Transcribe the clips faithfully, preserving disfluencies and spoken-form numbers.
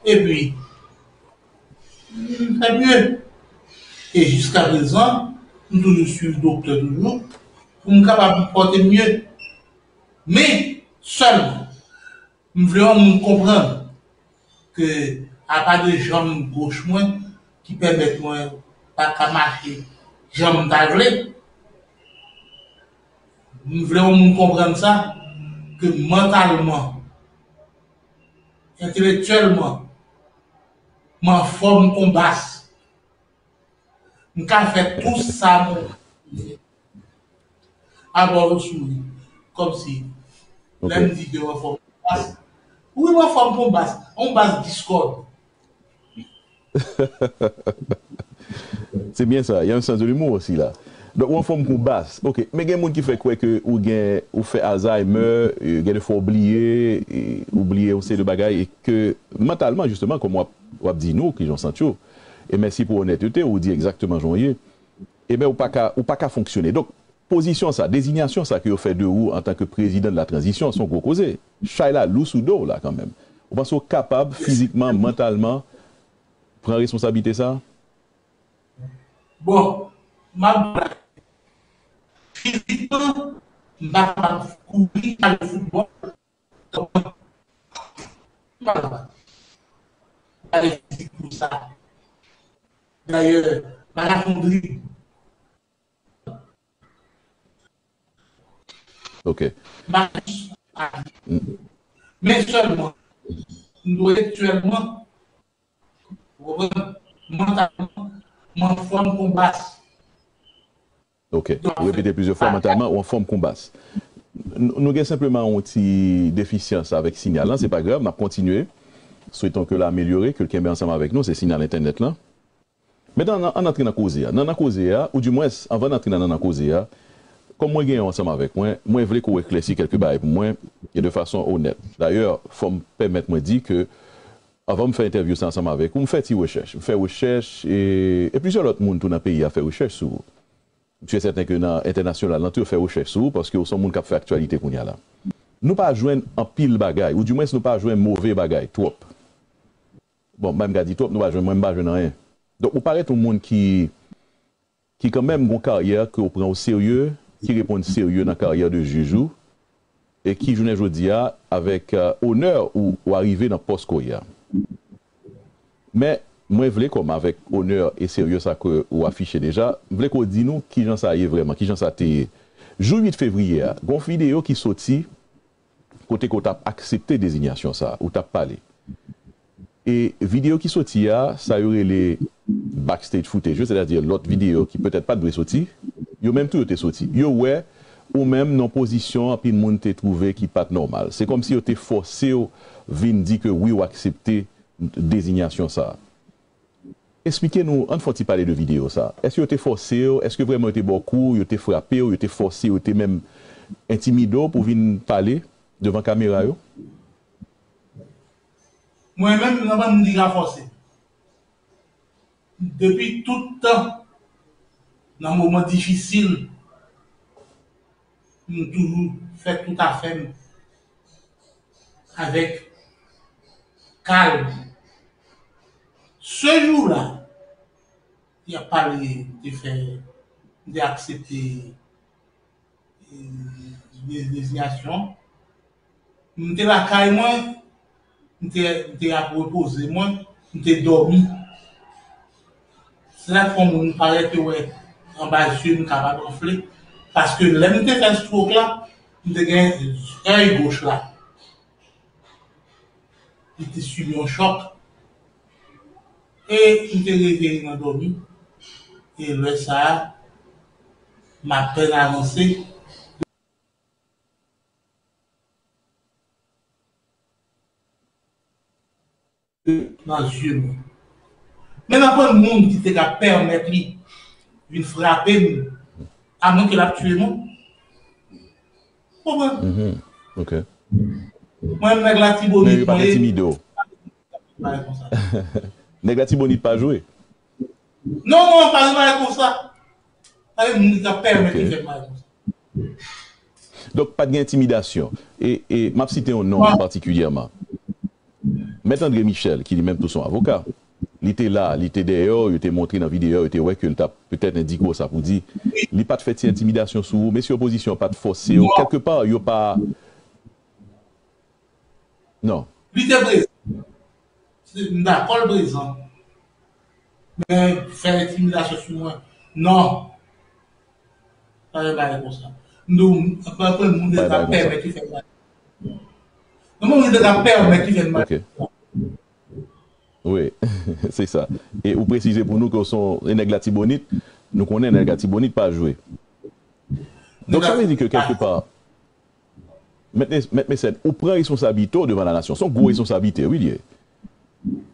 Epi, m fè mye. E jiskaprezan, m toujou swiv doktè toujou, pou m kapab pòte mye. Men, sèlman, m vle yon moun konprann ke apa de janm goch mwen ki pèmèt mwen pa ka mache jan m ta vle. M vle yon moun konprann sa, ke mantalman, entelektyèlman, m anfòm kon bas. M ka fè tou sa mwen vle. Apa w souri, kòmsi, lè m di ke w anfòm kon bas. Wi, m anfòm kon bas. Yon bas dis kòd. Se byen sa, y a un sens de l'humour aussi là. Donk, ou anfòm kon bas. Ok, men gen moun ki fè kwè ke ou gen, ou fè Alzheimer, gen de fwa ou bliye, ou bliye yon seri de bagay, e ke mantalman, jisteman, kòm w ap, w ap di nou, kijan w santi w, e mèsi pou onètete, ou di egzakteman jan w ye, ebyen, ou pa ka, ou pa ka fonksyone. Donk, pozisyon sa, dezinyasyon sa ke yo fè de ou antanke prezidan de la tranzisyon, se yon gwo koze. Chay la lou sou do w la kanmenm. Ou panse w kapab fizikman, mantalman, pran responsablite sa? Bon, m ap ba w la, fizikman, m pa kapab kouri, al foutbòl. M pa kapab. M pa gen fizik pou sa. Dayè, m pa ka fè yon drib. Ok. M pa ka jis aji. Men sèlman, entelektyèlman, ou konprann, mantalman, m anfòm kon bas. Ok. Ou repete plizyè fwa, mantalman, ou anfòm kon bas. Nou gen senpleman yon ti defisyans avèk sinyal lan, se pa grav, n ap kontinye. Swetons ke l amelyore, ke l kenbe ansanm avèk nou, se sinyal entènèt lan. Men ann antre nan koze a. Nan nan koze a, oudimwens, anvan n antre nan nan koze a, kòm mwen genyen w ansanm avèk mwen, mwen vle ke w eklèsi kèlke bagay pou mwen, e de fason onèt. Dayè, fò m pèmèt mwen di ke, anvan m fè entèvyou sa ansanm avèk ou, m fè ti rechèch. M fè rechèch, e, e plizyè lòt moun tou nan peyi a fè rechèch sou ou. M si e sèten ke nan entènasyonal lan tou, yo fè rechèch sou ou, paske w se yon moun k ap fè aktyalite kounye a la. Nou pa jwenn anpil bagay, oudimwens nou pa jwenn move bagay twòp. Bon, m pa menm ka di twòp, nou pa jwenn, mwen m pa jwenn anyen. Donk, ou parèt yon moun ki, ki kanmenm gen yon karyè ke w pran o serye, ki reponn serye nan karyè de jij ou, e ki, jounen jodi a, avèk, e, onè ou, ou arive nan pòs ke w ye a. Men, mwen vle, kòm avèk onè e serye sa ke ou afiche deja, m vle ke w di nou kijan sa ye vrèman, kijan sa te ye. Jou uit fevriye a, gen yon videyo ki soti kote ke w t ap aksepte dezinyasyon sa a, ou t ap pale. E videyo ki soti a, sa yo rele backstage footage yo, sètadi lòt videyo ki petèt pa t dwe soti, yo menm tou yo te soti. Yo wè ou menm nan yon pozisyon anpil moun te twouve ki pa t nòmal. Se kòmsi yo te fòse w vin di ke wi, w aksepte dezinyasyon sa a. Eksplike nou, ann fè yon ti pale de videyo sa a. Èske yo te fòse w? Èske vrèman yo te ba w kou, yo te frape w, yo te fòse w, yo te menm entimide w pou w vin pale devan kamera yo? Mwen menm, nan pa m di ka fòse. Depi tout tan, nan moman difisil, m toujou fè tout afè m avèk kalm. Se jou la, y ap pale, m te fè, m te aksepte e, de-, dezinyasyon. M te lakay mwen, m te, m te ap repoze mwen, m te dòmi. Se la fè yon moun parèt yo wè anba zye m kapab anfle. Paske lè m te fè stroke la, m te gen zèy goch la. Li te sibi yon chòk. E m te reveye nan dòmi. E lè sa a, m apèn avanse. Nan zye mwen. Men nan pran moun ki te ka pèmèt li vin frape m, amwen ke l ap tiye m. Konprann? Mhm. Ok. Mwen, nèg Latibonit mwen ye. Nèg Latibonit pa jwe. Non, non, pa gen bagay konsa. Pa gen moun ki ka pèmèt li fè bagay konsa. Donk, pa t gen entimidasyon. E, e m ap site yon non patikilyèman. Mèt André Michel, ki li menm tou se yon avoka, li te la, li te dèyè w, yo te montre nan videyo, yo te wè ke l t ap petèt endike w sa pou di. Li pa t fè ti entimidasyon sou ou, mesye opozisyon pa t fòse w, kèlkepa, yo pa. Non. Li te prezan. M dakò l prezan. Men fè entimidasyon sou mwen. Non. Pa gen bagay konsa. M di w, anpil moun te ka pèmèt li fè mal. Non, moun te ka pèmèt li fè mal. Wi, se sa. E ou presize pou nou ke w se yon nèg Latibonit, nou konnen nèg Latibonit pa jwe. Donk sa vle di ke kèlkepa, Mèt Mesèn, ou pran responsablite w devan lanasyon. Se yon gwo responsablite, wi, li ye.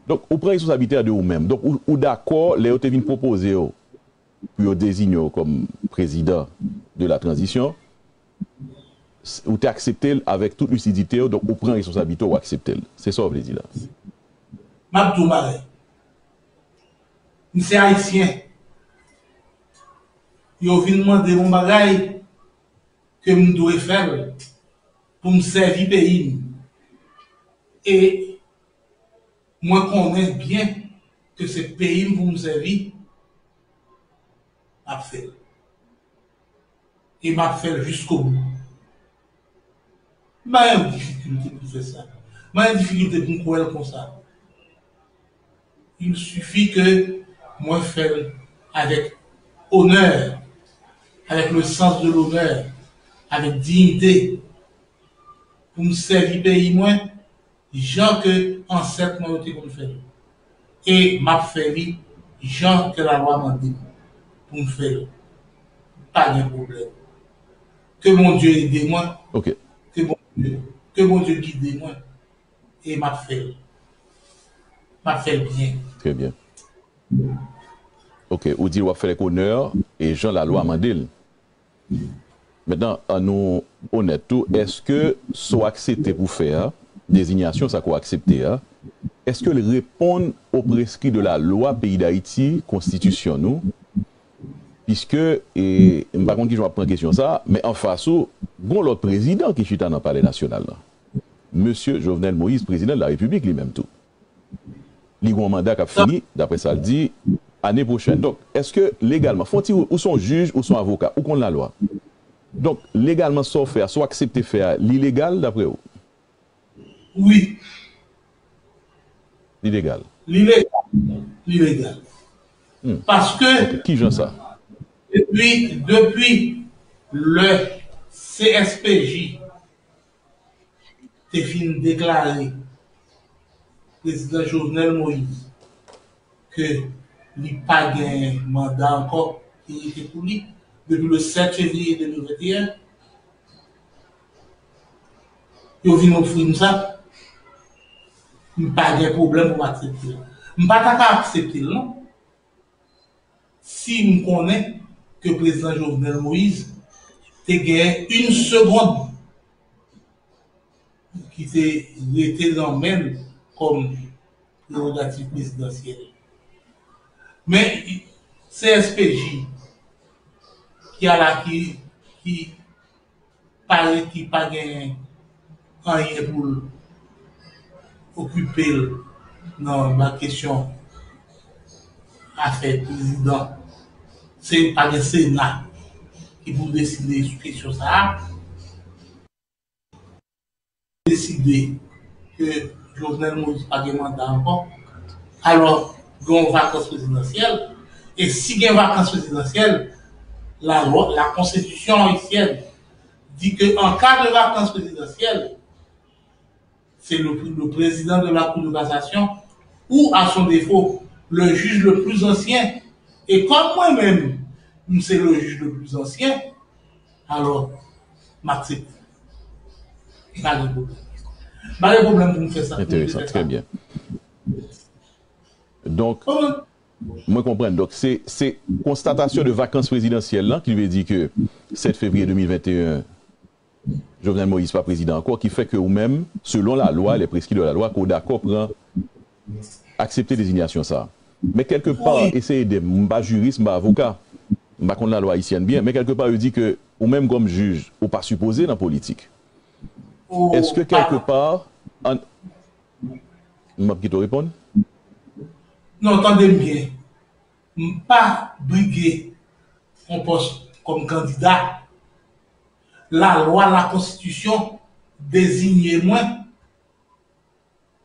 Donk, ou pran responsablite a de ou menm. Donk, ou, ou dakò, lè yo te vin pwopoze w pou yo deziye w kòm prezidan de la tranzisyon, ou te aksepte l avèk tout lisidite w, donk, ou pran responsablite w, ou aksepte l. Se sa w vle di la. M ap di w bagay. M se Ayisyen. Yo vin mande m yon bagay ke m dwe fè l pou m sèvi peyi m. E mwen konnen byen ke se peyi m pou m sèvi, m ap fè l. E m ap fè l jiskobou. M pa gen difikilte pou m fè sa. M pa gen difikilte pou m kwè l konsa. Il suffit ke mwen fè l avèk onè, avèk le sens de l'honneur, avèk diyite, pou m sèvi peyi mwen jan ke ansèt mwen yo te konn fè l. E m ap fè li jan ke lalwa mande m pou m fè l. Pa gen pwoblèm. Ke Bondye ede mwen. Ke Bondye, ke Bondye gide mwen. E m ap fè l. M ap fè l byen. Trè byen. Ok, ou di w ap fè l ak onè e jan lalwa mande l. Mentnan, an nou onèt tou, èske sa w aksepte pou fè a, dezinyasyon sa ke w aksepte a, èske l reponn o preskri de la lwa peyi Dayiti, konstitisyon nou? Piske, e, m pa konn kijan w ap pran kesyon sa a, men anfas ou, gon lòt prezidan ki chita nan Palè Nasyonal la. Mesye Jovenel Moïse, prezidan de la Repiblik li menm tou. Li gon manda k ap fini, daprè sa l di, ane pwochèn. Donk, èske legalman, fè yon ti, ou se yon jij, ou se yon avoka, ou konn lalwa. Donk, legalman, sa w fè a, sa w aksepte fè a, li legal daprè ou? Wi. Li legal? Li legal. Li legal. Paske, kijan sa? Depi, depi lè C S P J te fin deklare prezidan Jovenel Moïse ke li pa gen manda ankò ki rete pou li depi le sèt fevriye de mil venteyen, yo vin ofri m sa, m pa gen pwoblèm pou m aksepte l. M pa ta ka aksepte l non. Si m konnen ke prezidan Jovenel Moïse te gen yon segonn ki te rete nan men l kòm prerogativ prezidansyèl. Men C S P J ki ala ki, ki parèt ki pa gen anyen pou l okipe l nan kesyon afè prezidan. Se pa gen Sena ki pou deside sou kesyon sa a. Deside ke Jovenel Moïse pa gen manda ankò, alò gen yon vakans prezidansyèl. E si gen vakans prezidansyèl, la, la konstitisyon ayisyèn di ke an ka de vakans prezidansyèl, se le, le président de la Cour de cassation ou, à son défaut, le juge le plus ancien. E kòm mwen menm, m se le juge le plus ancien, alò, m aksepte. Pa gen pwoblèm. Pa gen pwoblèm pou m fè sa. Enteresan, trè byen. Donk, mwen konprann. Donk, se, se konstatasyon de vakans prezidansyèl lan ki vle di ke sèt fevriye de mil venteyen, Jovenel Moïse pa prezidan ankò, ki fè ke ou menm, selon lalwa, les prescrits de la loi, ke w dakò pran, aksepte dezinyasyon sa a. Men kèlkepa, eseye ede m, m pa jiris, m pa avoka, m pa konn lalwa ayisyèn byen, men kèlkepa, yo di ke ou menm kòm jij, ou pa sipoze nan politik. Èske kèlkepa, an, M ap kite w reponn. Non, tande m byen. M pa brige yon pòs kòm kandida. Lalwa, lakonstitisyon deziye mwen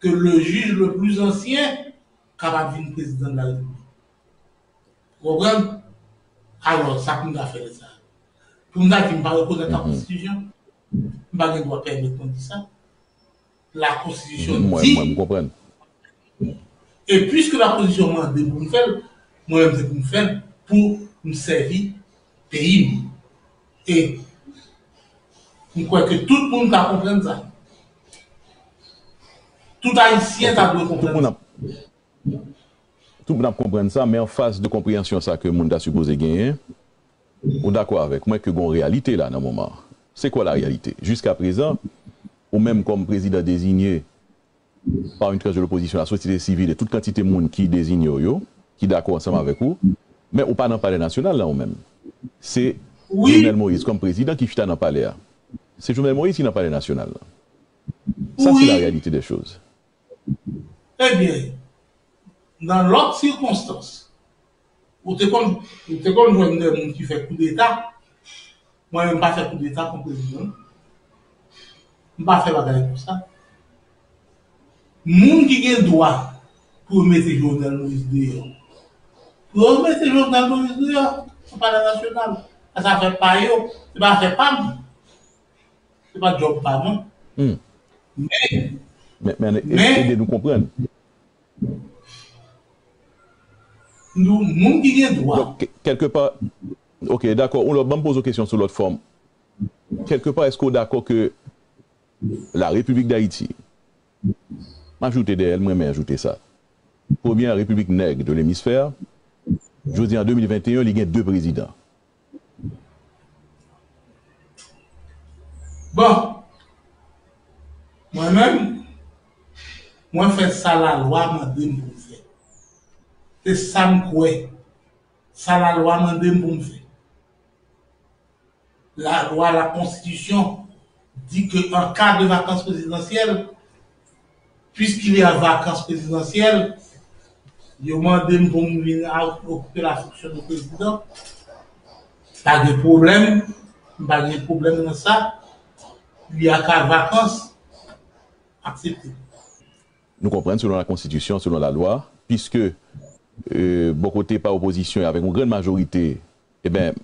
ke le juge le plus ancien kapab vin prezidan de la repiblik. Ou konprann? Alò, sa pou m ta fè lè sa? Pou m ta di m pa rekonèt lakonstitisyon? M pa gen dwa pèmèt mwen di sa. Lakonstitisyon di. Mwen, mwen, m konprann. E piske lakonstitisyon mande pou m fè l, mwen menm se pou m fè l pou m sèvi peyi m. E m kwè ke tout moun ka konprann sa. Tout Ayisyen ta dwe konprann sa. Tout moun ap konprann sa, men anfas de konpreyansyon sa ke moun ta sipoze genyen, ou dakò avèk mwen ke gon reyalite la nan moman an. Se kwa la reyalite? Jiska prezan, ou menm kòm prezidan dezinye pa yon tranch de lopozisyon, lasosyete sivil e tout kantite moun ki dezinye w yo, ki dakò ansanm avèk ou, men ou pa nan palè nasyonal la ou menm. Se Jovenel Moïse kòm prezidan ki chita nan palè a. Se Jovenel Moïse ki nan palè nasyonal la. Sa se la reyalite de choz. Ebyen, nan lòt sikonstans, ou te konn ou te konn jwenn de moun ki fè koudeta. Mwen menm m pa fè koudeta kont prezidan. M pa fè bagay konsa. Moun ki gen dwa pou yo mete Jovenel Moïse deyò, pou yo mete Jovenel Moïse deyò nan palè nasyonal. Sa se afè pa yo, se pa afè pa m. Se pa djòb pa mwen. Men, men, men, men ede nou konprann. Nou, moun ki gen dwa. Donk, kèlkepa, ok, dakò, ou lòt, ban m poze w kesyon sou lòt fòm. Kèlkepa, èske w dakò ke la République d'Haïti, m ajoute dèyè l, m renmen ajoute sa, premyè repiblik nèg de lemisfè, jodi an de mil venteyen, li gen de prezidan. Bon, mwen menm, mwen fè sa lalwa mande m pou m fè. Se sa m kwè. Sa lalwa mande m pou m fè. Lalwa, lakonstitisyon di ke an ka de vakans prezidansyèl, puisqu'il y a vakans prezidansyèl, yo mande m pou m vin okipe la fonksyon de prezidan. Pa gen pwoblèm, m pa gen pwoblèm nan sa. Il y a ka vakans, aksepte. Nou konprann, selon lakonstitisyon, selon lalwa, piske bò kote pa opozisyon avèk yon grann majorite, eben,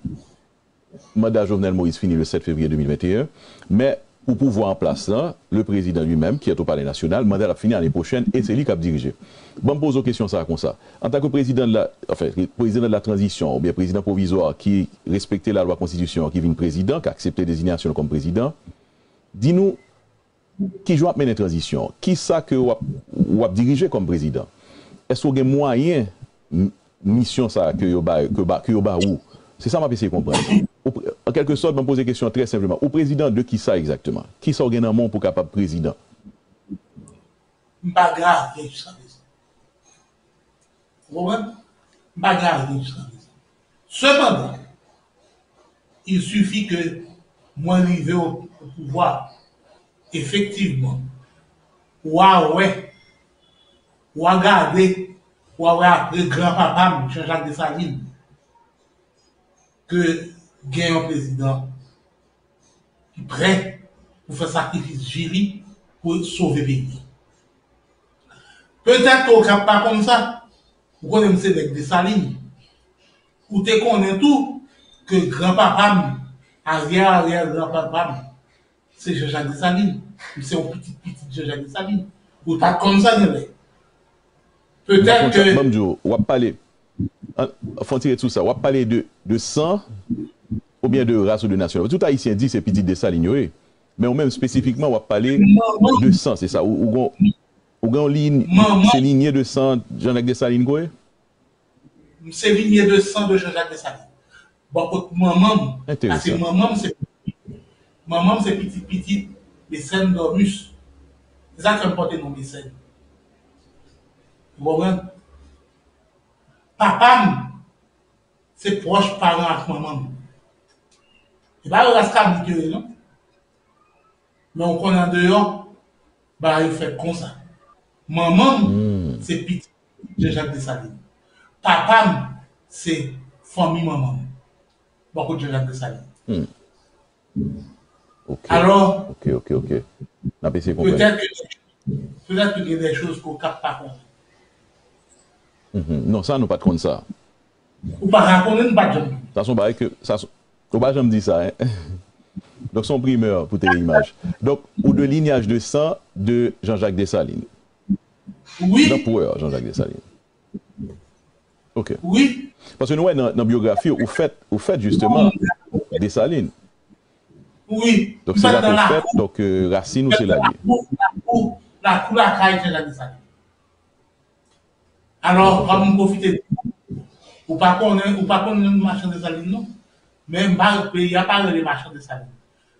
manda Jovenel Moïse fini le sept février deux mille vingt et un, men pou pouvwa an plas lan, le président lui-même, qui est au Palais National, manda l ap fini ane pwochèn e se li k ap dirije. Ban m poze w kesyon sa a konsa. Antanke prezidan de la, anfen, prezidan de la tranzisyon oubyen prezidan pwovizwa ki respekte lalwa konstitisyon an, ki vin prezidan, k aksepte dezinyasyon l kòm prezidan, di nou, kijan w ap mennen tranzisyon an? Kisa ke w ap, w ap dirije kòm prezidan? Èske w gen mwayen misyon sa a ke yo ba, ke ba, ke yo ba ou? Se sa m ap eseye konprann. An kèlke sòt, mwen poze kesyon an trè senpleman. Ou prezidan de kisa egzakteman? Kisa w gen nan men w pou w kapab prezidan? M pa gen avi jiska prezan. Ou konprann? M pa gen avi jiska prezan. Sepandan, il suffit ke mwen rive o pouvwa, efektivman, w a wè, w a gade, w a wè apre granpapa m, Jean-Jacques Dessalines, ke gen yon prezidan ki prè pou fè sakrifis vi li pou sove peyi. Petèt ke w ka pa konn sa, ou konnen m se nèg Desalin. Ou te konnen tou ke granpapa m, aryè aryè granpapa m, se Jean-Jacques Dessalines. M se yon pitit pitit Jean-Jacques Dessalines. Ou pa t konn sa genlè. Petèt ke. Ban m di w, w ap pale. Fon ti ret sou sa. W ap pale de, de san oubyen de ras ou de nasyon? Tout Ayisyen di se pitit Desalin yo ye. Men ou menm espesifikman, w ap pale de san, se sa? Ou, ou gen, ou gen yon liy, se linye de san Jean-Jacques Dessalines ke w ye? M se linye de san de Jean-Jacques Dessalines. Bò kot manman m, paske manman m se, manman m se pitit pitit Mécène Dormus. Se sa k fè m pote non Mécène. Ou konprann? Papa m se pwòch paran ak manman m. E pa yo ras kabrit yo ye non. Men ou konnen andeyò, bagay yo fèt konsa. Manman m, hmm, se pitit Jean-Jacques Dessalines. Papa m, se fanmi manman m. Bò kot Jean-Jacques Dessalines. Hmm. Ok. Alò, ok, ok, ok. N ap eseye konprann. Petèt ke, petèt ke gen de choz ke w ka pa konnen. Mhm. Non, sa nou pa t konn sa. Ou pa ka konnen, nou pa t janm. Sa se yon bagay ke, sa se, ou pa janm di sa, hein. Donk, se yon primè pou Tele Imaj. Donk, ou de lignage de sang de Jean-Jacques Dessalines. Wi. Nan pwè Jean-Jacques Dessalines. Ok. Wi. Paske nou wè nan, nan byografi ou fèt, ou fèt jisteman Desalin. Wi. Donk se la ke ou fèt, donk, euh, rasin ou se la l ye. Lakou, lakou, lakou lakay Jean-Jacques Desalin. Alò, an m pwofite di, ou pa konnen, ou pa konnen machan Desalin non. Men m pa, peyi a pa rele machan Desalin.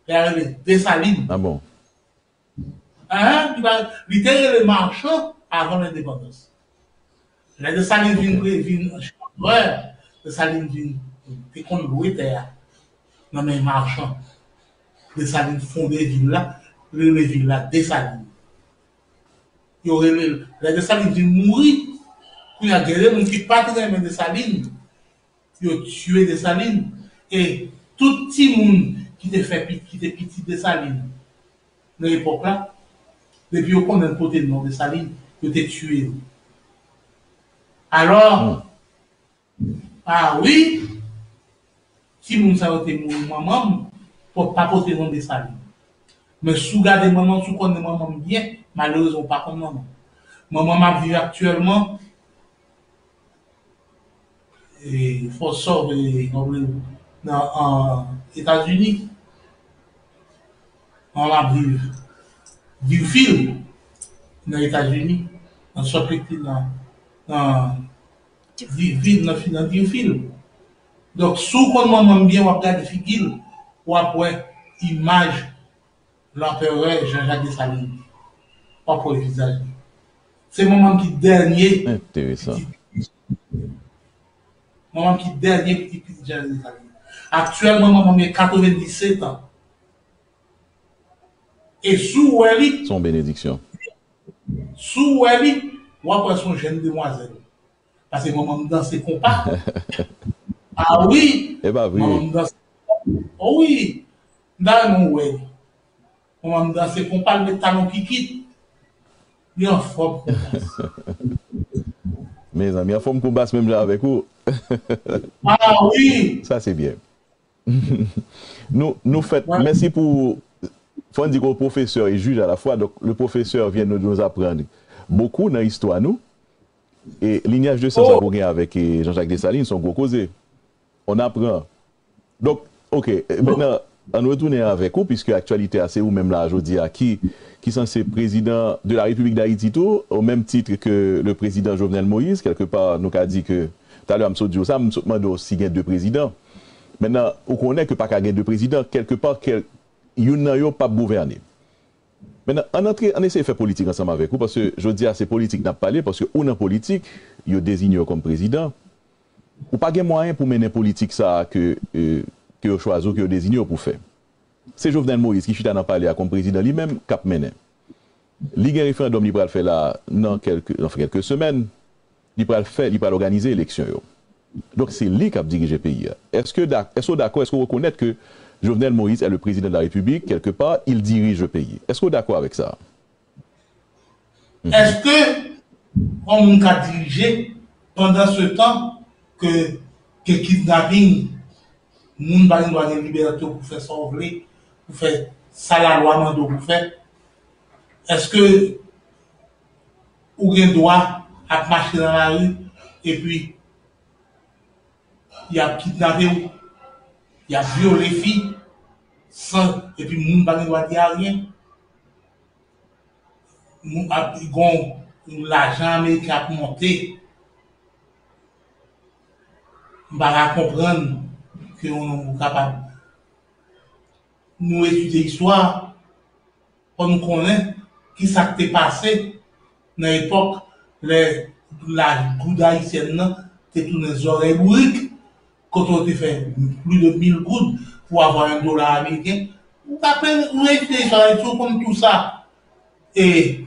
Peyi a rele Desalin. Ah bon? Hein, li pa, li te rele machan avan lendepandans. Lè Desalin vin pre-, vin chanprè, Desalin vin, te konn lwe tè a nan men machan. Desalin fonde vil la, rele vil la Desalin. Yo rele, lè Desalin vin mouri, kounye a gen de moun ki pa t renmen Desalin, yo tiye Desalin, e tout timoun ki te fè pi-, ki te pitit Desalin nan epòk la, depi yo konnen l pote non Desalin, yo te tiye l. Alò, hmm, ah wi, timoun sa yo te mouri, manman m po-, pa pote non Desalin. Men si w gade manman m, si w konnen manman m byen, malerezman w pa konn manman m. Manman m ap viv aktyèlman e, Fort Sumter, e, nan, an Etazini. An ap viv Deerfield, nan Etazini, nan Salt Lake, nan, nan Deerfield, nan, nan Deerfield. Donk, si w konn manman m byen, w ap gade figi l, w ap wè imaj Lanperè Jean-Jacques Dessalines. W ap wè vizaj li. Se manman m ki dènye pitit. Enteresan. Manman m ki dènye pitit, pitit Jean-Jacques Dessalines. Aktyèlman, manman m gen katrevenndisèt an. E si w wè li, se yon benediksyon. Si w wè li, w ap wè se yon jèn demwazèl. Paske manman m danse konpa. Ah wi! E pa vre. Manman m danse konpa. Oh wi! M ta renmen w wè. Manman m danse konpa, l met talon kikit. Li anfòm konbas. Mezanmi, anfòm konbas menm jan avèk ou. Ah wi! Sa se byen. Nou, nou fèt, mèsi pou, fò n di ke w pwofesè e jij alafwa, donk le professeur vient de nous apprendre beaucoup nan istwa nou. E linyaj de san sa ke w gen avèk, e, Jean-Jacques Dessalines, se yon gwo koze. On apprend. Donk, ok, e, mentnan, ann retounen avèk ou, piske aktyalite a se ou menm la jodi a ki, ki sanse prezidan de la République d'Haïti tou, au même titre que le président Jovenel Moïse, kèlkepa, nou ka di ke, talè a m sot di w sa, m sot mande w si gen de prezidan. Mentnan, ou konnen ke pa ka gen de prezidan, kèlkepa, kèl-, youn nan yo p ap gouvène. Mentnan, ann antre, ann eseye fè politik ansanm avèk ou, paske jodi a se politik n ap pale, paske ou nan politik, yo deziye w kòm prezidan. Ou pa gen mwayen pou mennen politik sa a ke, e, ke yo chwazi w, ke yo deziye w pou fè. Se Jovenel Moïse ki chita nan palè a kòm prezidan li menm k ap mennen. Li gen referandòm li pral fè la nan kèlke, nan kèlke semèn. Li pral fè, li pral òganize eleksyon yo. Donk, se li k ap dirije peyi a. Èske da-, èske w dakò, èske w rekonèt ke Jovenel Moïse est le président de la République, quelque part, il dirige le pays? Èske w dakò avèk sa? Mhm. Èske yon moun ka dirije pandan se tan ke, ke kidnaping, moun pa gen dwa gen libète pou fè sa w vle, pou fè sa lalwa mande w pou fè? Èske ou gen dwa ap mache nan lari epi y ap kidnape w, y ap vyole fi, san, epi moun pa gen dwa di anyen? Moun ap, gon lajan ameriken ap monte. M pa ka konprann ke yon nonm ou kapab, nou etidye istwa, fò nou konnen ki sa k te pase nan epòk lè la goud ayisyèn nan te tounen zòrèy bourik, kote yo te fè plus de mille goud pour avoir un dollar américain. Ou ka pe-, ou etidye istwa Ayiti, ou konn tou sa. E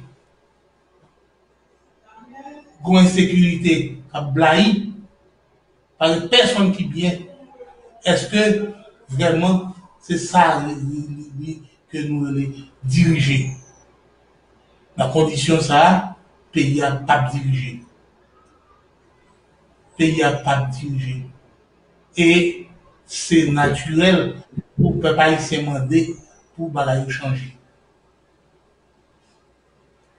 gon ensekirite k ap blayi, pa gen pèsonn ki byen. Èske vrèman se sa li, li, li, li ke nou rele dirije? Nan kondisyon sa a, peyi a p ap dirije. Peyi a p ap dirije. E se natirèl pou pèp ayisyen mande pou bagay yo chanje.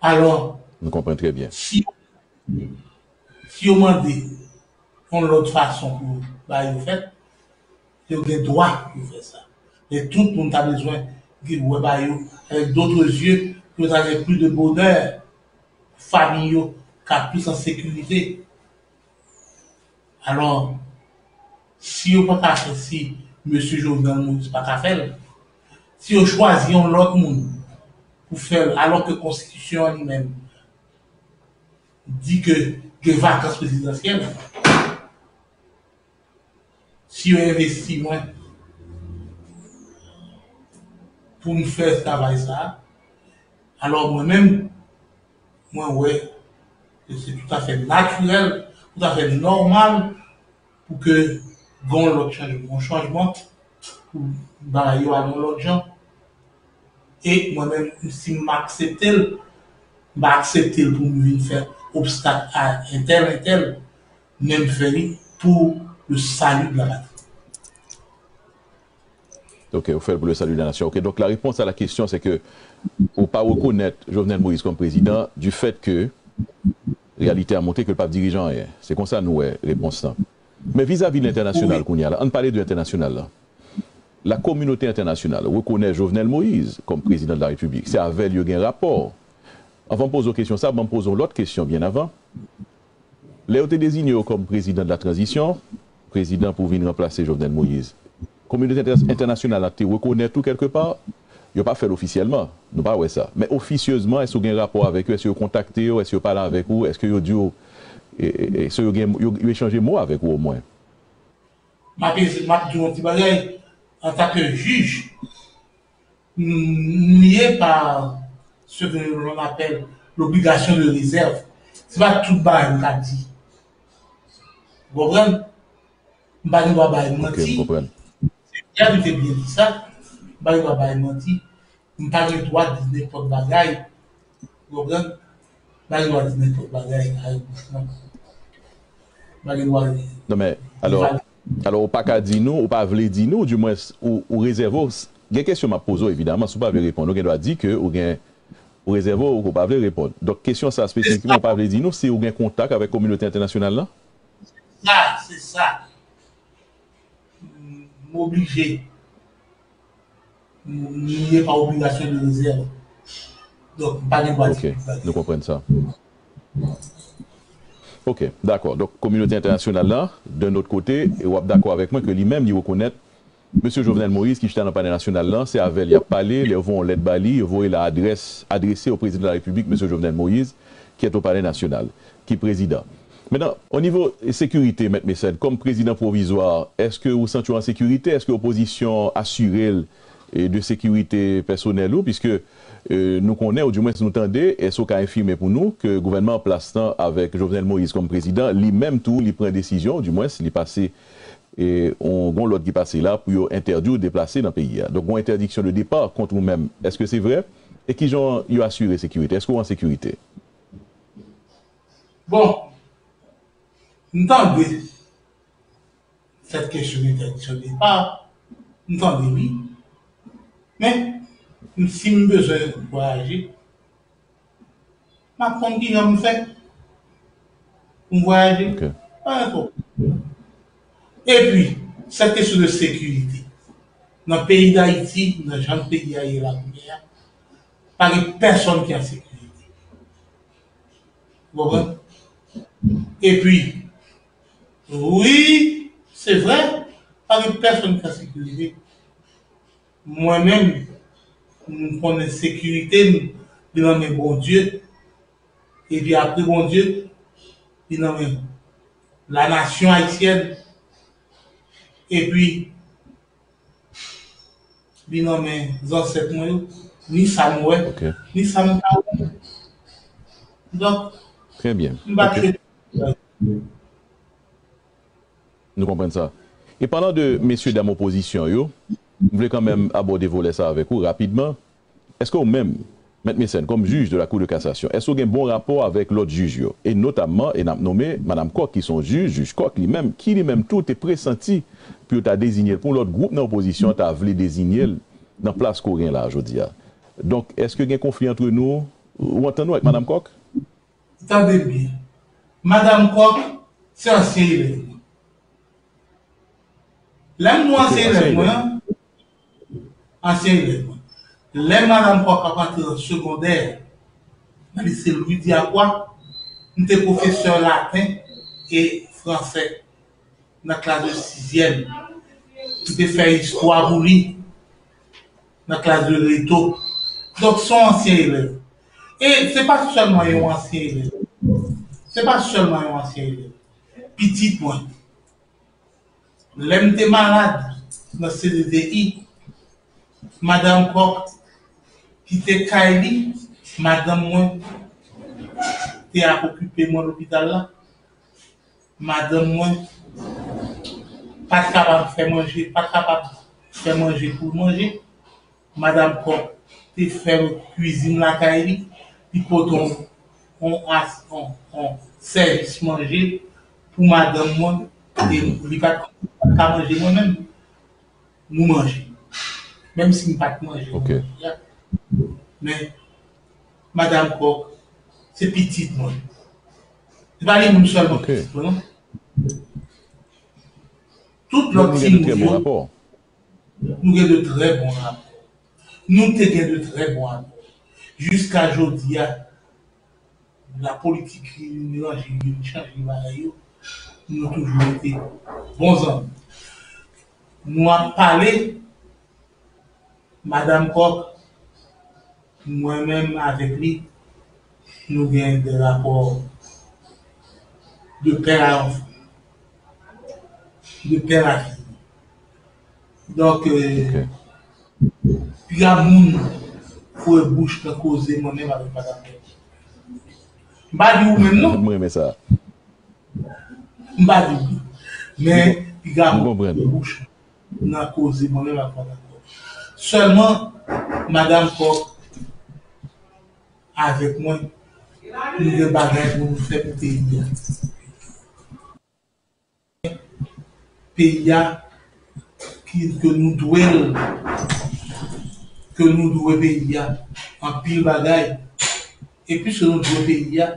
Alò, Nou konprann trè byen. si, si yo mande yon lòt fason pou bagay yo fèt, yo gen dwa pou yo fè sa. Men tout moun ta bezwen gen wè bagay yo avec d'autres yeux, pou yo ta gen plis de bonè, fanmi yo ka plis an sekirite. Alò, si yo pa ka fè, si mesye Jovenel Moïse pa ka fè l, si yo chwazi yon lòt moun pou fè l, alò ke konstitisyon an li menm di ke gen vakans prezidansyèl, si yo envesti mwen pou m fè travay sa a, alò mwen menm, mwen wè ke se toutafè natirèl, toutafè nòmal pou ke gen yon lòt chanjman, yon chanjman pou bagay yo al yon lòt jan. E mwen menm, si m aksepte l, m pa aksepte l pou m vin fè obstak a entèl, entèl, men m fè li pour le salut de la patrie. Ok, ou fè l pou le salut de la nation. Ok, donc la réponse à la question, c'est que ou pa rekonèt Jovenel Moïse kòm prezidan du fait que réalité a montré que l p ap dirije anyen. Se konsa nou wè repons lan. Men vizavi lentènasyonal kounye a la, ann pale de entènasyonal la. La communauté internationale reconnaît Jovenel Moïse comme président de la République. Se avè l yo gen rapò. Anvan m poze w kesyon sa, ban m poze w lòt kesyon byen avan. Lè yo te deziye w kòm prezidan de la tranzisyon, prezidan pou vin ranplase Jovenel Moïse, kominote entè- entènasyonal la te rekonèt ou kèlkepa, yo pa fè l ofisyèlman, nou pa wè sa. Men ofisyezman, èske w gen rapò avèk yo, èske yo kontakte w, èske yo pale avèk ou, èske yo di w, e- e- èske yo gen, yo, yo echanje mo avèk ou omwen? M ap, m ap di w yon ti bagay, antanke jij, m, m lye pa ce que l'on appelle l'obligation de réserve. Se pa tout bagay m ka di. Ou konprann? M pa gen dwa bay manti. Se Pierre ki te byen di sa. M pa gen dwa bay manti. M pa gen dwa di nenpòt bagay. Ou konprann? M pa gen dwa di nenpòt bagay. M pa gen dwa. Non, men, alò, alò, ou pa ka di nou, ou pa vle di nou, di mwens, ou, ou rezève w. Gen kesyon m ap poze w, evidaman, si w pa vle reponn, ou gen dwa di ke ou gen, ou rezève w, ou pa vle reponn. Donk, kesyon sa espesifikman, ou pa vle di nou si ou gen kontak avèk kominote entènasyonal la? Sa, se sa. M oblije. M lye pa obligasyon de rezèv. Donk, m pa gen dwa di. Ok, nou konprann sa. Ok, dakò. Donk, kominote entènasyonal la, d'un autre côté, e w ap dakò avèk mwen ke li menm, li rekonèt Mesye Jovenel Moïse, ki chita nan Palè Nasyonal lan, se avè l y ap pale, lè yo voye yon lèt ba li, yo voye l a adrès, adrese o Président de la République, Mesye Jovenel Moïse, qui est au Palais National, ki prezidan. Mentnan, o nivo sekirite, Mèt Mecène, kòm prezidan pwovizwa, èske ou santi w an sekirite? Èske opozisyon asire l, e, de sekirite pèsonèl ou? Piske, e, nou konnen, oudimwens nou tande, èske w ka enfime pou nou ke gouvènman an plas lan, avèk Jovenel Moïse kòm prezidan, li menm tou, li pran desizyon, oudimwens, li pase e yon, gon lòd ki pase la pou yo entèdi w deplase nan peyi a. Donk, gon entèdiksyon de depa kont ou menm. Èske se vre? E kijan yo asire sekirite? Èske w an sekirite? Bon, m tande sèt kesyon de entèdiksyon de depa, m tande li. Men, m, si m bezwen vwayaje, m ap konn kijan m fè pou m vwayaje. Pa gen pwoblèm. Epi, sèt kesyon de sekirite. Nan peyi Dayiti, nan jan peyi a ye la kounye a, pa gen pèsonn ki an sekirite. Ou konprann? Epi, wi, se vre, pa gen pèsonn ki an sekirite. Mwen menm, m konnen sekirite m, li nan men Bondye. Epi apre Bondye, li nan men la nasyon ayisyèn. Epi, li nan men zansèt mwen yo, ni sa m wè, ni sa m pa wè. Donk, Trè byen. M pa Ok. Trete. Nou konprann sa. E palan de mesye dam opozisyon yo, m vle kanmenm abòde volè sa avèk ou rapidman. Èske ou menm, Mèt Mécène, kòm jij de la Cour de cassation, èske ou gen bon rapò avèk lòt jij yo? E notamman, e n ap nonmen Madam Coq, ki se yon jij, jij Coq li menm, ki li menm tou te presanti pou yo ta deziye l, pou yon lòt gwoup nan opozisyon ta vle deziye l nan plas ke w gen la jodi a. Donk, èske gen konfli antre nou? Ou antann ou avèk Madam Coq? Tande byen. Madam Coq, se ansyen elèv mwen. Lè m di w ansyen elèv mwen an, ansyen elèv mwen. Lè Madam Coq ap antre nan segondè, nan lise Louis Diacroix, m te pwofesè laten e fransè nan klas de sizyèm. M te fè istwa pou li nan klas de reto. Donk, se yon ansyen elèv. E se pa sèlman yon ansyen elèv. Se pa sèlman yon ansyen elèv. Pitit mwen. Lè m te malad nan C D D I, Madam Coq kite kay li, madanm mwen te ap okipe mwen lopital la. Madanm mwen pa t kapab fè manje, pa t kapab fè manje pou l manje. Madanm Coq te fè kwizin lakay li, li pote yon, yon, as- yon, yon sèvis manje pou madanm mwen, e li pa t ka manje mwen menm. Nou manje. Menm si m pa t manje, nou Ok. Manje. Men, Madam Coq, se pitit mwen. Se pa li menm sèlman Ok. Pitit mwen, non. Tout Donk, lòt nou gen de timoun trè bon yo, rapò. Nou gen de trè bon rapò. Nou te gen de trè bon rapò. Jiska jodi a, la politik vin ranje, vin chanje bagay yo. Nou toujou rete bon zanmi. Nou ap pale, Madam Coq, mwen menm avèk li, nou gen de rapò de pè a anfan, de pè a fi. Donk, euh, Ok. Piga moun foure bouch nan koze mwen menm avèk Madam Coq. M pa di ou menm non. M renmen sa. M pa di ou. Men, piga moun foure bouch nan koze mwen menm avèk Madam Coq. Sèlman, Madam Coq avèk mwen, nou gen bagay pou nou fè pou peyi a. Peyi a, ki, ke nou dwe l, ke nou dwe peyi a anpil bagay. E piske nou dwe peyi a,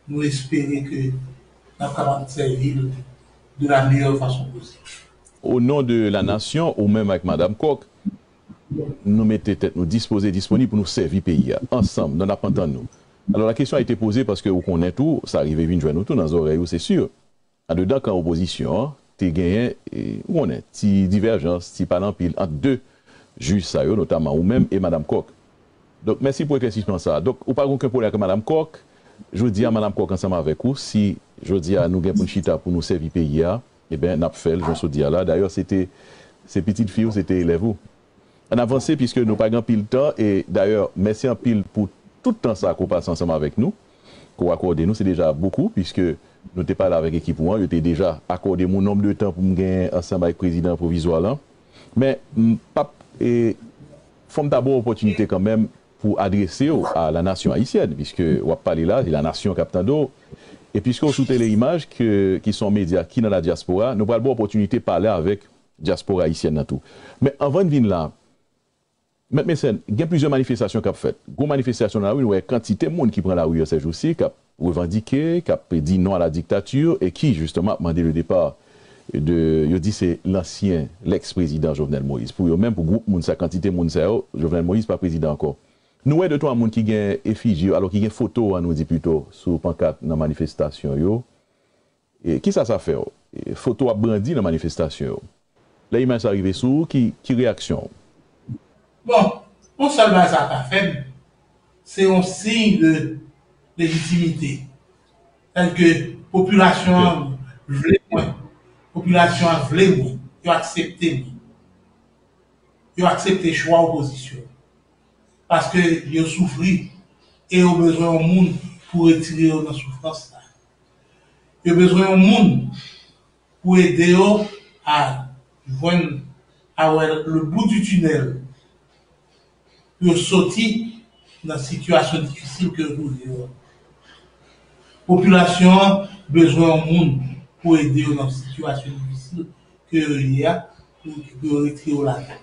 nou espere ke n ap kapab sèvi l de la meilleure façon possible. Au nom de la nation, ou menm avèk Madam Coq, nou mete tèt nou dispoze, disponib pou nou sèvi peyi a. Ansanm, nou n ap antann nou. Alors, la question a été posée paske ou konnen tou, sa rive vin jwenn ou tou nan zòrèy ou, se si. Andedan kan opozisyon an, te genyen, e, ou konnen, ti divèjans, ti pa nan pil ant de jij sa yo, notaman ou menm e Madam Coq. Donk, mèsi pou eklèsisman sa a. Donk, ou pa gen okenn pwoblèm ak Madam Coq. Jodi a, Madam Coq ansanm avèk ou, si jodi a nou gen pou n chita pou nou sèvi peyi a, eben, n ap fè l, jan w sot di a la. Dayè, se te, se pitit fi w, se te elèv ou. Ann avanse, piske nou pa gen anpil tan, e dayè, mèsi anpil pou tout tan sa ke w pase ansanm avèk nou, ke w akòde nou, se deja bokou, piske nou te pale avèk ekip ou an, yo te deja akòde m yon nonb de tan pou m genyen ansanm avèk prezidan pwovizwa lan. Men, m p ap, e, fò m ta ba w opòtinite kanmenm pou adrese w a la nasyon ayisyèn, piske w ap pale la, se la nasyon k ap tande w. E piske w sou Tele Imaj, ke, ki se yon medya ki nan la dyaspora, nou pral ba w opòtinite pale avèk dyaspora ayisyèn nan tou. Men anvan n vin la, Mèt Mécène, gen plizyè manifestasyon k ap fèt. Gwo manifestasyon nan lari, nou wè kantite moun ki pran lari yo sèjousi, k ap revandike, k ap di non à la dictature, e ki, jisteman, ap mande le départ de, yo di se lansyen, lèks prezidan Jovenel Moïse. Pou yo menm, pou gwoup moun sa, kantite moun sa yo, Jovenel Moïse pa prezidan ankò. Nou wè de twa moun ki gen efiji yo, alò ki gen foto, ann nou di pito, sou pankat nan manifestasyon yo. E kisa sa fè w? E foto w ap brandi nan manifestasyon yo. Lè imaj sa rive sou ou, ki, ki reyaksyon w? Bon, yon sèl bagay sa ka fè m, se yon siy de lejitimite. Sètadi ke popilasyon an vle mwen, popilasyon an vle mwen, yo aksepte mwen. Yo aksepte chwa opozisyon. Paske yo soufri e yo bezwen yon moun pou retire yo nan soufrans la. Yo bezwen yon moun pou ede yo a jwenn, a wè le bout du tunnel, pou yo soti nan sitiyasyon difisil ke yo twouve yo. Popilasyon an bezwen yon moun pou ede yo nan sitiyasyon difisil ke yo ye a, pou, pou yo retire yo ladan.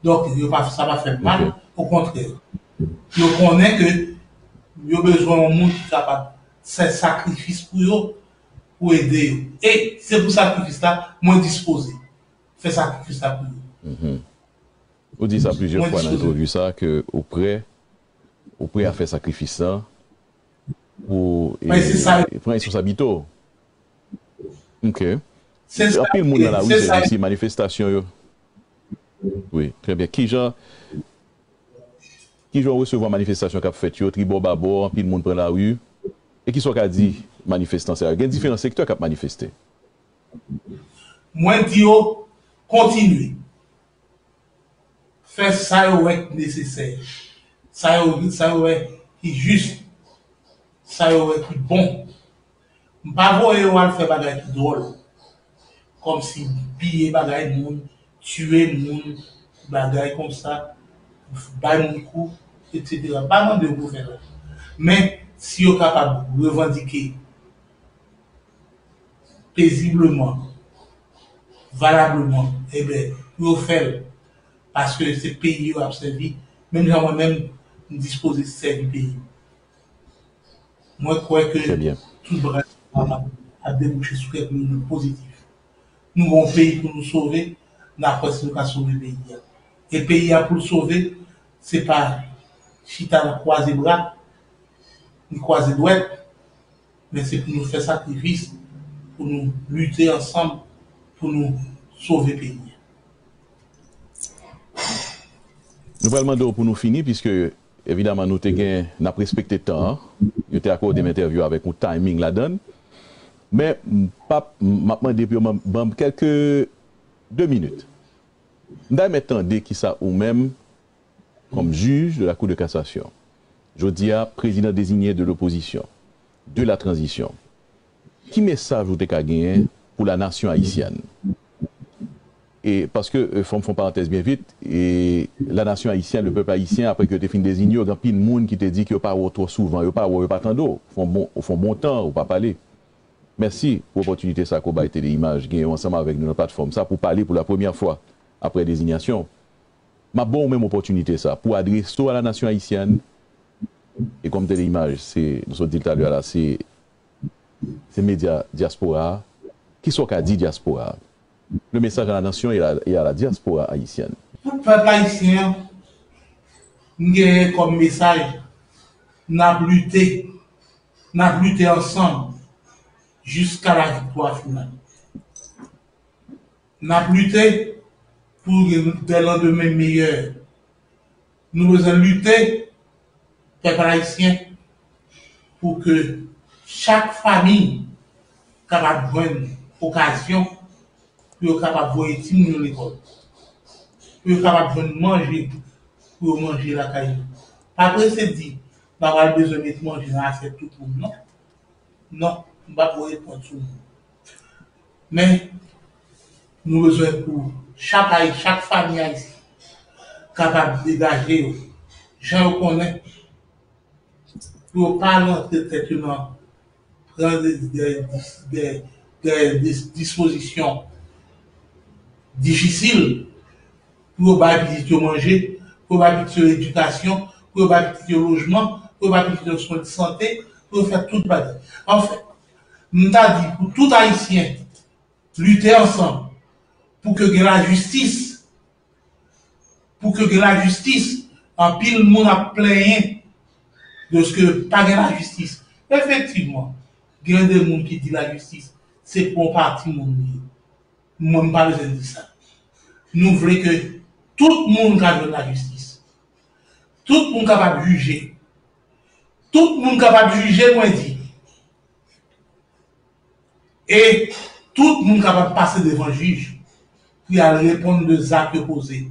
Donk, yo pa, sa pa fè mal, okontrè. Yo konnen ke yo bezwen yon moun ki kapab fè sakrifis pou yo, pou ede yo. E se pou sakrifis la, mwen dispoze fè sakrifis la pou yo. Ou di sa plizyè fwa nan entèvyou sa ke ou prè, ou prè a fè sakrifis la pou e, pran responsablite w. Ok. Anpil moun nan lari se vre, si manifestasyon yo. Wi, trè byen. Kijan kijan w resevwa manifestasyon k ap fèt yo, tribò babò, anpil moun pran lari? E kisa w ka di manifestan sa yo? Gen diferan sektè k ap manifeste. Mwen di yo kontinye fè sa yo wè ki nesesè, sa yo, sa yo wè ki jis, sa yo wè ki bon. M pa voye yo al fè bagay ki dwòl, kòmsi piye bagay moun, tiye moun, bagay konsa, bay moun kou, etsetera. M pa mande yo pou fè sa. Men, si yo kapab revandike pezibleman, valableman, ebyen, pou yo fè l, paske se peyi yo ap sèvi, menm jan mwen menm, m dispoze sèvi peyi m. Mwen kwè ke tout bagay ap debouche sou kèk moun pozitif. Nou gen yon peyi pou nou sove, n a kwè si nou ka sove peyi a. E peyi a pou l sove, se pa chita nan kwaze bra, ni kwaze dwèt, men se pou nou fè sakrifis, pou nou lite ansanm, pou nou sove peyi a. Nou pral mande w pou nou fini, piske evidaman nou te gen, n ap respekte tan an. Yo te akòde m entèvyou avèk yon timing ladan l. Men m p ap, m ap mande pou yo ban m kèlke de minit. M ta renmen tande kisa ou menm, kòm jij de la Cour de cassation, jodi a prezidan deziye de lopozisyon, de la tranzisyon, ki mesaj ou te ka genyen pou la nasyon ayisyèn? E paske, fò m fè yon parantèz byen vit, e la nasyon ayisyèn, le pèp ayisyen, apre ke yo te fin deziye w, gen anpil moun ki te di ke yo pa wè w twò souvan, yo pa wè w, yo pa tande w, ou fè yon bon, ou fè yon bon tan, ou pa pale. Mèsi pou opòtinite sa ke w bay Tele Imaj genyen w ansanm avèk nou nan platfòm sa pou pale pou la premyè fwa apre dezinyasyon w. M ap ba w menm opòtinite sa pou adrese w a la nasyon ayisyèn. E kòm Tele Imaj, se, nou sot di l talè a la, se, se medya dyaspora a. Kisa w ka di dyaspora a? Le message à la nation et à, et à la diaspora haïtienne. Pou pèp ayisyen an, m genyen kòm mesaj, n ap lite, n ap lite ansanm jiska laviktwa final. N ap lite pou gen de landemen meyè. Nou bezwen lite, pèp ayisyen, pou ke chak fanmi kapab jwenn okazyon pou yo kapab voye timoun yo lekòl, pou yo kapab jwenn manje pou yo manje lakay yo. Pa prese di, n a pral bezwen met manje nan asyèt tout moun, non. Non, m p ap voye pwent sou moun. Men, nou bezwen pou chak Ayi, chak fanmi ayisyen kapab degaje yo, jan yo konnen, pou yo pa rantre tèt yo nan pran de, de, de, de, de dispozisyon difisil, pou yo bay pitit yo manje, pou yo bay pitit yo edikasyon, pou yo bay pitit yo lojman, pou yo bay pitit yo swen de sante, pou yo fè tout bagay. Anfen, m ta di pou tout Ayisyen lite ansanm pou ke gen lajistis, pou ke gen lajistis, anpil moun ap plenyen dèske pa gen lajistis. Efektivman, gen de moun ki di lajistis se pou yon pati moun li ye. Mwen, m pa bezwen di sa. Nou vle ke tout moun ka jwenn lajistis. Tout moun kapab jije. Tout moun kapab jije, mwen di. E tout moun kapab pase devan jij pou y al reponn de zak yo poze.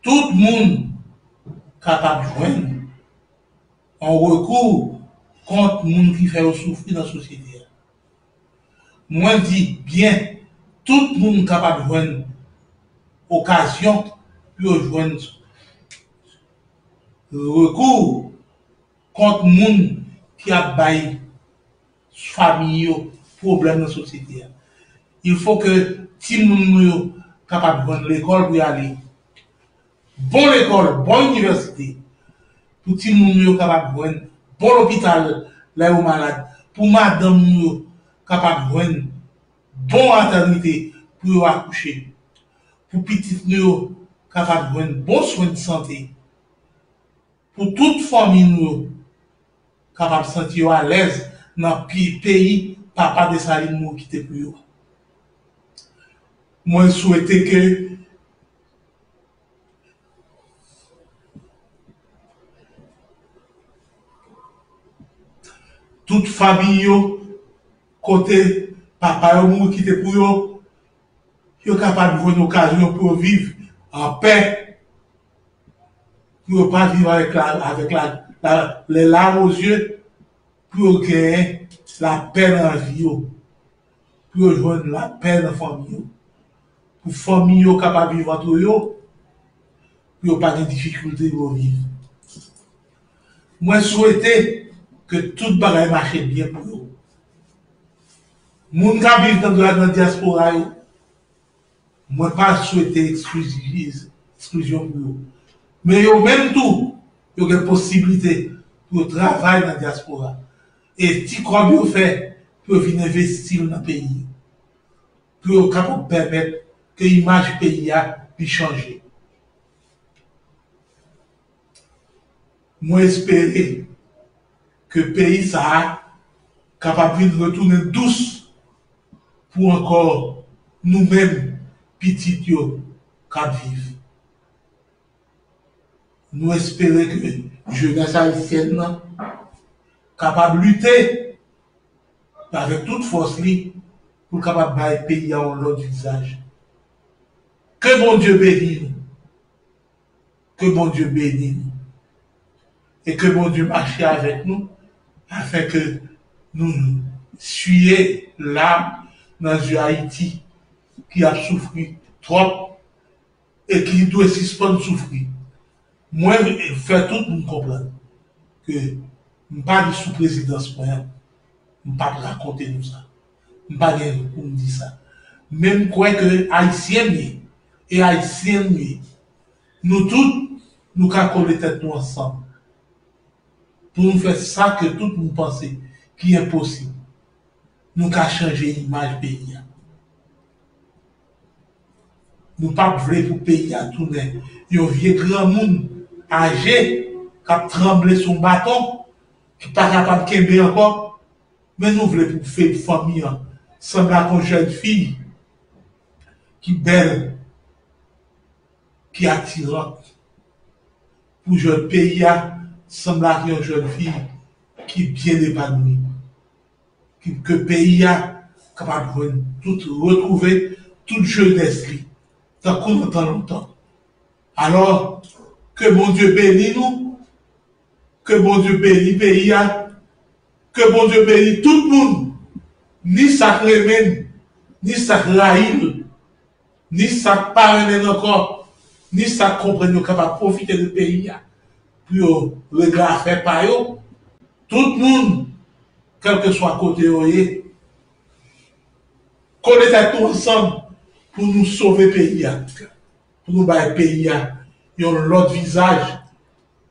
Tout moun kapab jwenn yon rekou kont moun ki fè yo soufri nan sosyete a. Mwen di byen, tout moun kapab jwenn okazyon pou yo jwenn rekou kont moun ki ap bay fanmi yo pwoblèm nan sosyete a. Il faut que timoun nou yo kapab jwenn lekòl pou y ale. Bon lekòl, bon inivèsite, pou timoun nou yo kapab jwenn bon lopital lè yo malad, pou madanm nou yo kapab jwenn bon matènite pou yo akouche, pou pitit nou yo kapab jwenn bon swen de sante, pou tout fanmi nou yo kapab santi yo alèz nan pi-, peyi papa Desalin mouri kite pou yo. Mwen swete ke tout fanmi yo, kote papa yo mouri kite pou yo, yo kapab jwenn okazyon pou yo viv an pè, pou yo pa viv avèk la, avèk la, la, les larmes aux yeux, pou yo genyen lapè nan vi yo, pou yo jwenn lapè nan fanmi yo, pou fanmi yo kapab viv antre yo, pou yo pa gen difikilte pou yo viv. Mwen swete ke tout bagay mache byen pou yo. Moun k ap viv nan, nan dyaspora yo, mwen pa swete eksklizyon, eksklizyon pou yo. Men yo menm tou, yo gen posiblite pou yo travay nan dyaspora. E ti kòb yo fè, pou yo vin envesti l nan peyi. Pou yo kapab pèmèt ke imaj peyi a li chanje. Mwen espere ke peyi sa a kapab vin retounen dous pou ankò nou menm pitit yo k ap viv. Nou espere ke jenès ayisyèn nan kapab lite avèk tout fòs li pou l kapab bay peyi a yon lòt vizaj. Ke Bondye beni nou. Ke Bondye beni nou. E ke Bondye mache avèk nou, afin ke nou siye lam nan zye Ayiti ki ap soufri twòp e ki dwe sispann soufri. Mwen fè tout moun konprann ke m pa di sou prezidans mwen an, m p ap rakonte nou sa. M pa gen pou m di sa. Men m kwè ke Ayisyen m ye, e Ayisyen m ye. Nou tout, nou ka kole tèt nou ansanm pou nou fè sa ke tout moun panse ki enposib. Nou ka chanje imaj peyi a. Nou p ap vle pou peyi a tounen yon vye granmoun aje k ap tranble sou yon baton, ki pa kapab kenbe ankò. Men nou vle pou fe-, fanmi an sanble ak yon jèn fi ki bèl, ki atiran, pou jèn peyi a sanble ak yon jèn fi ki byen epanoui, ki, ke peyi a kapab jwenn tout, retwouve tout jenès li, tankou nan tan lontan. Alò, ke Bondye beni nou, ke Bondye beni peyi a, ke Bondye beni tout moun, ni sa k renmen l, ni sa k rayi l, ni sa k pa renmen l ankò, ni sa k konprann yo kapab pwofite de peyi a pou yo regle afè pa yo. Tout moun, kèlkeswa kote yo ye, kole tèt nou ansanm pou nou sove peyi a, pou nou bay peyi a yon lòt vizaj,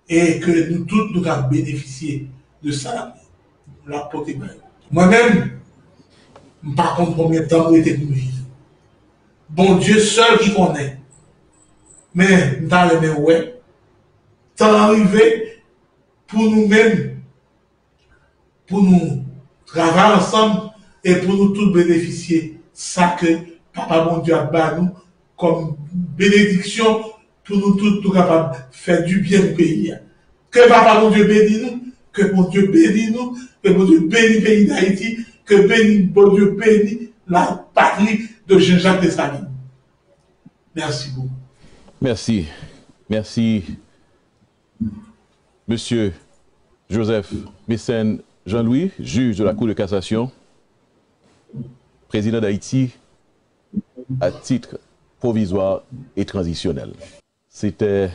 e ke nou tout nou ka benefisye de sa l ap pote bay nou. Mwen menm, m pa konn konbyen tan m rete pou m viv. Bondye sèl ki konnen. Men, m ta renmen wè tan an rive pou nou menm, pou nou travay ansanm e pou nou tout benefisye sa ke Papa Bondye ap ba nou kòm benediksyon pou nou tout nou kapab fè dibyen pou peyi a. Ke Papa Bondye beni nou, ke Bondye beni nou, ke Bondye beni peyi Dayiti, ke beni, Bondye beni la patrie de Jean-Jacques Dessalines. Merci beaucoup. Mèsi. Mèsi, mesye. Joseph Mécène Jean-Louis, juge de la Cour de cassation, président d'Haïti à titre provisoire et transitionnel. C'était